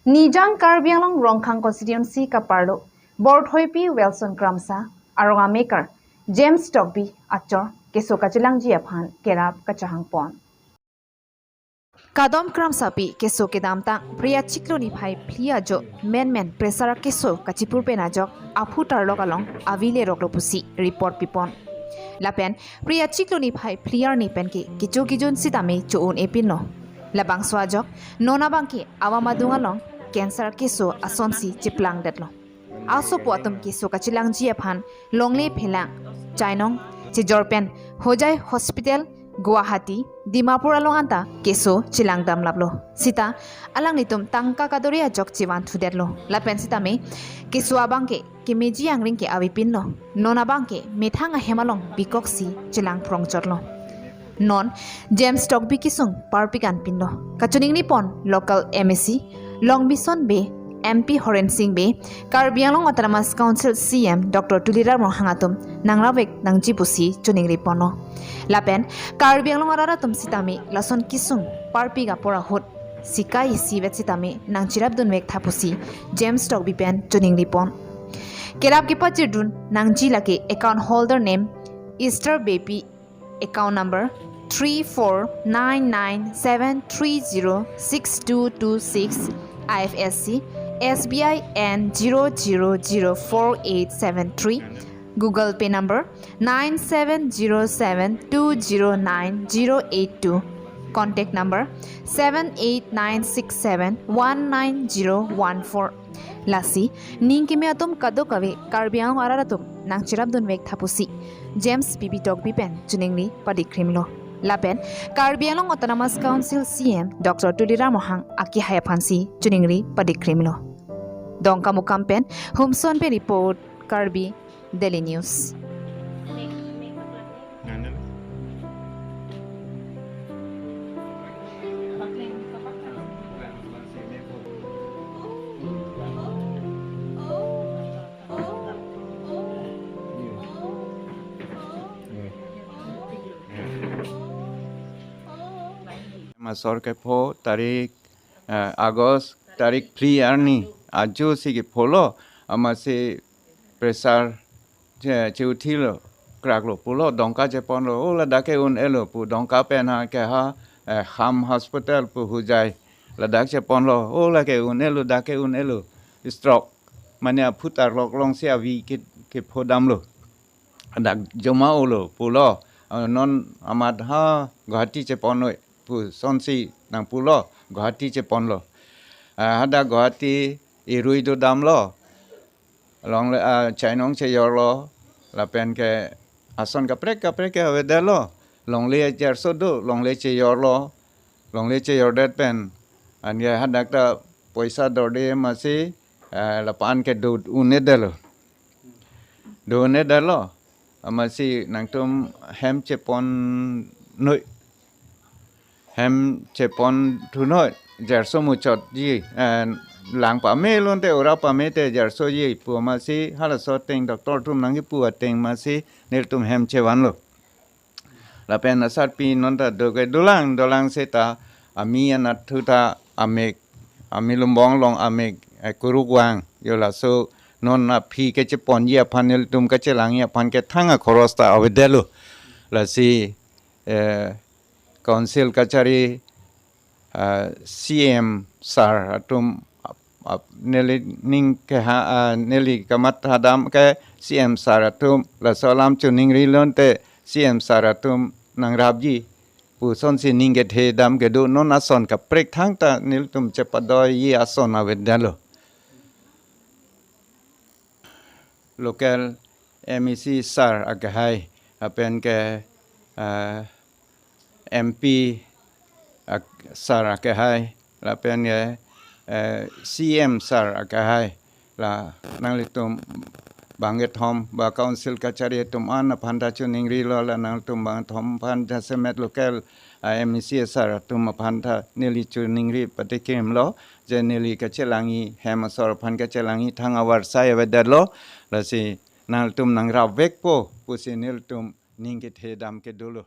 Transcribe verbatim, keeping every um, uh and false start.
Nijang Karbi Anglong Rongkhang constituency kaparlo Borthoipi Wilson Kramsa, arong amekar James Tokbi achor keso kachelangji aphan kerap kachehang pon. Kadom Kramsapi keso kedamtang Phre achiklo niphai phli ajo menmen pressure keso kachipur pen ajok aphu tarlok along avi leroklo pusi report pipon. Lapen Phre achiklo niphai phli arni penke kecho kejun sitame cho-un-e pinlo. Labangso ajok non abangke avam adung along cancer keso asonsi cheplangdetlo. Asopo atum keso kachelangji aphan longle phelang, Chainong, chejor pen Hojai Hospital, Guwahati, Dimapur along anta keso chelangdamlaplo. Sita alanglitum tangka kadore ajok chevanthudetlo. Lapen sitame keso abangke kemeji angring ke avi pinlo. Non abangke methang ahem along bikoksi chelang phrongchotlo. Non James Tokbi kesung parpik an pinlo. Kachiningri pon local M A C, Longbison Bey, M P Horen Sing Bey, Karbi Anglong Autonomous Council C E M Doctor Tuliram Ronghang atum nangrap-ik nangji pusi chiningri ponlo. Lapen Karbi Anglong arat atum sitame lason kesung parpik apor ahut sikai isivet sitame nangcherapdun-ik tha pusi James Tokbi pen chiningri pon. Kerap kepachirdun nangji lake account holder name Esther Beypi, account number three four nine nine seven three zero six two two six, I F S C, S B I N zero zero zero four eight seven three, Google Pay number nine seven zero seven two zero nine zero eight two, contact number seven eight nine six seven one nine zero one four. Lasi ning keme atum kadokave Karbi Anglong arat atum nangcherapdun-ik tha pusi James P B Tokbi pen chiningri padikrimlo. Lapen Karbi Anglong Autonomous Council C E M Doctor Tuliram Ronghang akehai aphansi chiningri padikrimlo. Dongkamukam pen Humson Bey report, Karbi Daily News. Masor kepho tarik, eh, August tarik phli arni ajo si kepholo, amatsi pressure che, cheuthilo, kraklo pulo, dongka cheponlo, o ladak ke un-elo pu, dongka pen ha ke ha, eh, Ham Hospital pu Hojai, ladak cheponlo, o lake un-elo, dak ke un-elo, stroke, mane aphu tarlok alongsi avi ke, kephodamlo. Dak joma olo pulo, eh, non amat ha Guwahati cheponnoi pusonsi nangpulo, Guwahati cheponlo. Ah, hadak Guwahati irui dodamlo. Longle, ah, Chainong chejorlo, lapen ke ason kaprek kaprek ke avedetlo. Longle jarso do, longle chejorlo. Longle chejordet pen, anke hadak ta poisa dorde amatsi, eh, lapu-an ke do un-edetlo. Do un-edetlo. Amatsi nangtum hem cheponnoi. Hem cheponthunoi. Jarso muchotji, eh, lang pame lote, ora pame te jarsoji pu amatsi halaso ateng doctor atum nangkipu ateng amatsi nelitum hem chevanlo. Lapen asarpi non ta doke dolang, dolang seta ami anatthu ta amek, ami lumbong along amek, eh, kuruk vang, jo laso non aphi kecheponji aphan nelitum kachelangji aphan ke thang akhoros ta avedetlo. Lasi, eh, council kachari, ah, C M sir atum ap-, ap-, neli ning keha, ah, neli kamatha dam ke C M sir atum laso alam chiningri lote C M sir atum nangrapji pusonsi ning kethe dam kedo, non ason kaprek thangta nelitum chepadoiji ason avedetlo. Local M A C sir akehai, lapen ke, ah, M P ak-, sir akehai, lapen ke, eh, C M sir akehai, la nanglitum bangkethom ba council kachari atum an aphan ta chiningrilo, la nangtum bangkethom aphan jasemet local, ah, M A C sir atum aphan ta neli chiningri patikimlo, je neli kachelangji hem asor aphan kachelangji thang avarsai avedetlo, lasi nangtum nangrapvekpo pusi nelitum ning kethe dam kedolo.